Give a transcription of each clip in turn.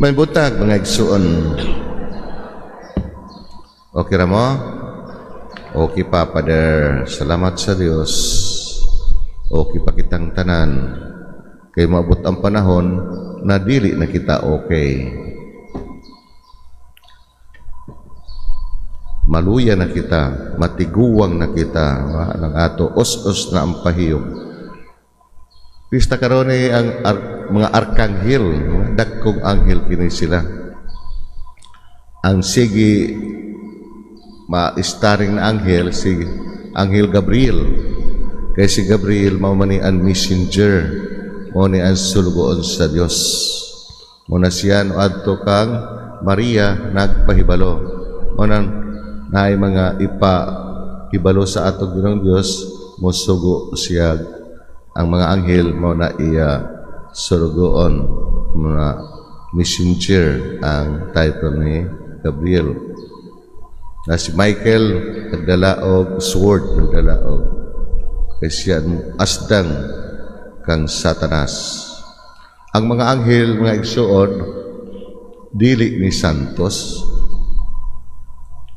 May butag, mga igsuon. Okay ra mo? Okay pa, Father. Salamat sa Dios. Okay pa kitang tanan. Kay maabot ang panahon na dili na kita okay. Maluya na kita, matiguang na kita, ng ato, os-os na ang pahiyog. Pista karon ni ang mga arkanghel, dagkong anghel kini sila. Ang sige ma-starring na anghel si Anghel Gabriel. Kay si Gabriel mao man ni ang messenger, mao ni ang sulugoon sa Dios. Mao na siya no adto kang Maria nagpahibalo. Mao nang naay mga ipahibalo sa atong Ginoong Dios, mosugo siya ang mga anghel, mao na iya sulugoon, mga messenger ang title ni Gabriel. Na si Michael nagdala og sword, nagdala og kay siya asdang kang Satanas. Ang mga anghel, mga igsuon, dili ni santos.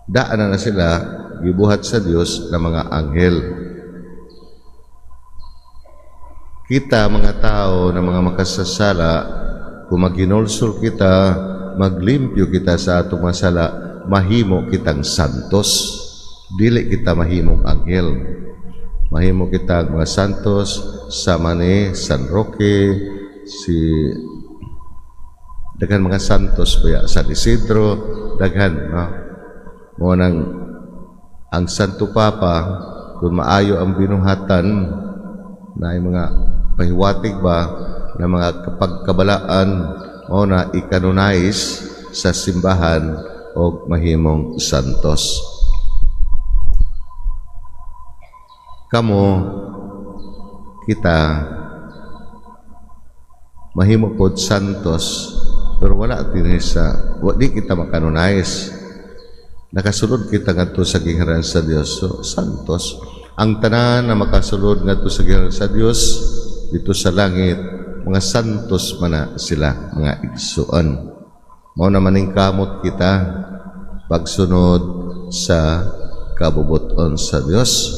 Daan na na sila gibuhat sa Dios na mga anghel. Kita mga tao na mga makasasala, kung maghinulsol kita, maglimpyo kita sa atong masala, mahimo kitang santos. Dili kita mahimong anghel. Mahimo kita mga santos sama ni San Roque, si daghan mga santos baya, San Isidro, daghan, no? Mo nang ang Santo Papa, kung maayo ang binuhatan na ay mga pahiwatig ba na mga kapagkabalaan, mao na i-canonize sa simbahan og mahimong santos. Kamo, kita mahimo pod santos, pero wala dinhi sa wa di kita makanonize. Nakasulod kita ngadto sa gingharian sa Dios, so santos. Ang tanan na makasulod ngadto sa gingharian sa Dios dito sa langit, mga santos man na sila, mga igsuon. Mao na maningkamot kita pagsunod sa kabubuton sa Dios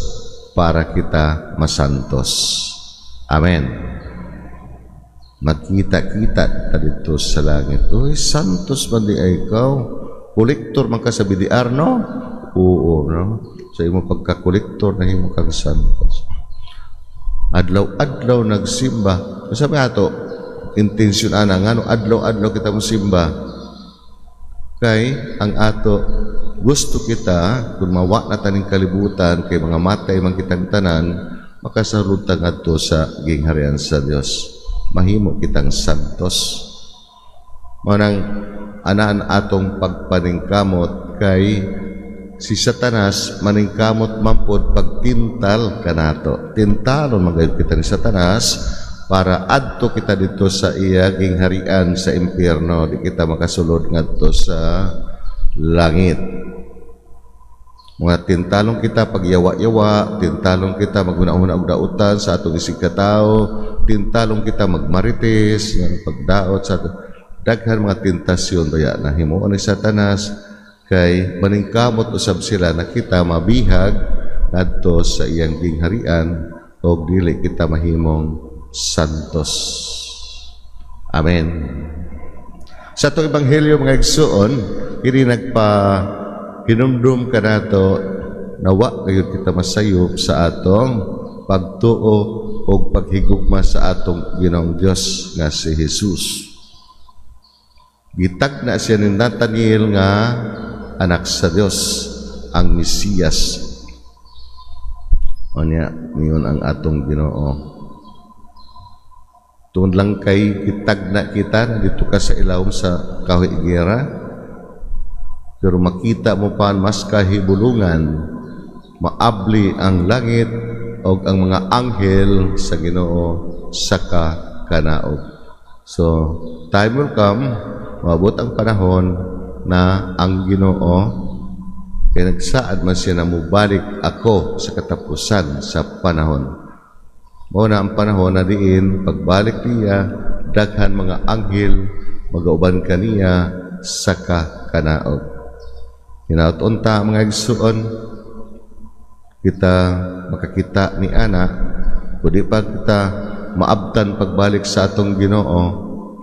para kita masantos. Amen. Magkita-kita ta dito sa langit. Uy, santos man di ay ikaw. Kolektor man ka sa BDR, no? Oo, no? Sa imo pagka-kolektor, nahimo kang santos. Adlaw-adlaw nagsimba. Sabi ato, intensyon ana, ngano adlaw-adlaw kita mosimba? Kay ang ato gusto kita kung mawa na taning kalibutan kay mga matay man kitang tanan, makasulod ta ngadto sa gingharian sa Dios, mahimo kitang santos. Mao nang anaan atong pagpaningkamot kay si Satanas maningkamot man pod pagtintal kanato. Tintalon man gayud kita ni Satanas para adto kita dito sa iya gingharian sa impyerno, di kita makasulod ngadto sa langit. Mga tintalong kita pagyawa-yawa, tintalong kita maghuna-huna og dautan sa atong isig katao, tintalong kita magmarites, pagdaot sa ato. Daghan mga tentasyon baya na himuon ni Satanas kay maningkamot usab sila na kita mabihag ngadto sa iyang gingharian og dili kita mahimong santos. Amen. Sa atong ebanghelyo, mga igsuon, kini nagpa hinumdum kanato nawa gayud kita masayop sa atong pagtuo og paghigugma sa atong Ginoong Dios nga si Jesus. Gitagna siya ni Nathaniel nga anak sa Dios, ang Mesiyas. Unya, niyon ang atong Ginoo. Tungod lang kay gitagna kita dito ka sa ilawom sa kahoy higera, pero makita mo pa mas kahibulungan, maabli ang langit og ang mga anghel sa Ginoo saka kanaog. So, time will come, maabot ang panahon na ang Ginoo kay nagsaad man siya na mubalik ako sa katapusan sa panahon. Mao na ang panahon na diin pagbalik niya daghan mga anghel Magauban kaniya sa kakanaog. Hinaot unta, mga igsuon, kita makakita ni ana. Kundi pa kita maabtan pagbalik sa atong Ginoo,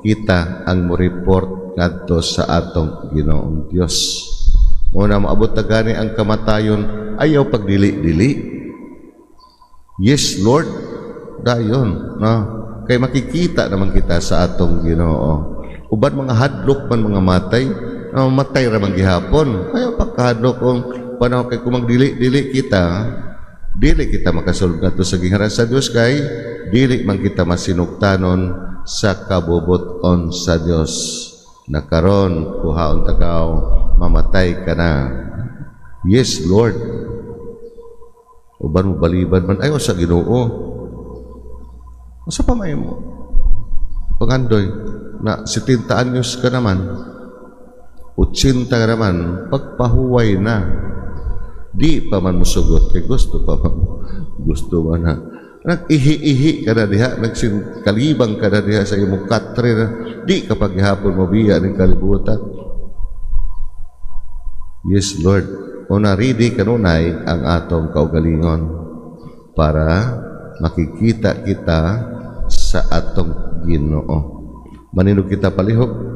kita ang mo-report ngadto sa atong Ginoong Dios. Una, maabot na gani ang kamatayon, ayaw pagdili-dili. "Yes, Lord," dayon, no? Kay makikita naman kita sa atong Ginoo. Uban mga hadlok man mga matay, no, matay ra man gihapon. Ayaw pagkahadlok kung panahon, kay kung magdili-dili kita, dili kita makasulod ngadto sa gingharian sa Dios, kay dili man kita masinugtanon sa kabubut-on sa Dios. Na karon kuhaon takaw, mamatay ka na. "Yes, Lord." Uban mo baliban man, ayaw sa Ginoo. Asa pa may mo? Pangandoy, na 70 anyos ka naman, 80 ka naman, pagpahuway na. Di pa man musugot, kay gusto pa man. Gusto man na. Nag-ihi-ihi ka na diha, nagkalibang ka na diha sa imong katre na, di ka paghihapon mo biya ng kalibutan. "Yes, Lord." O na ready kanunay ang atong kaugalingon para makikita kita sa atong Ginoo. Manindog kita palihog.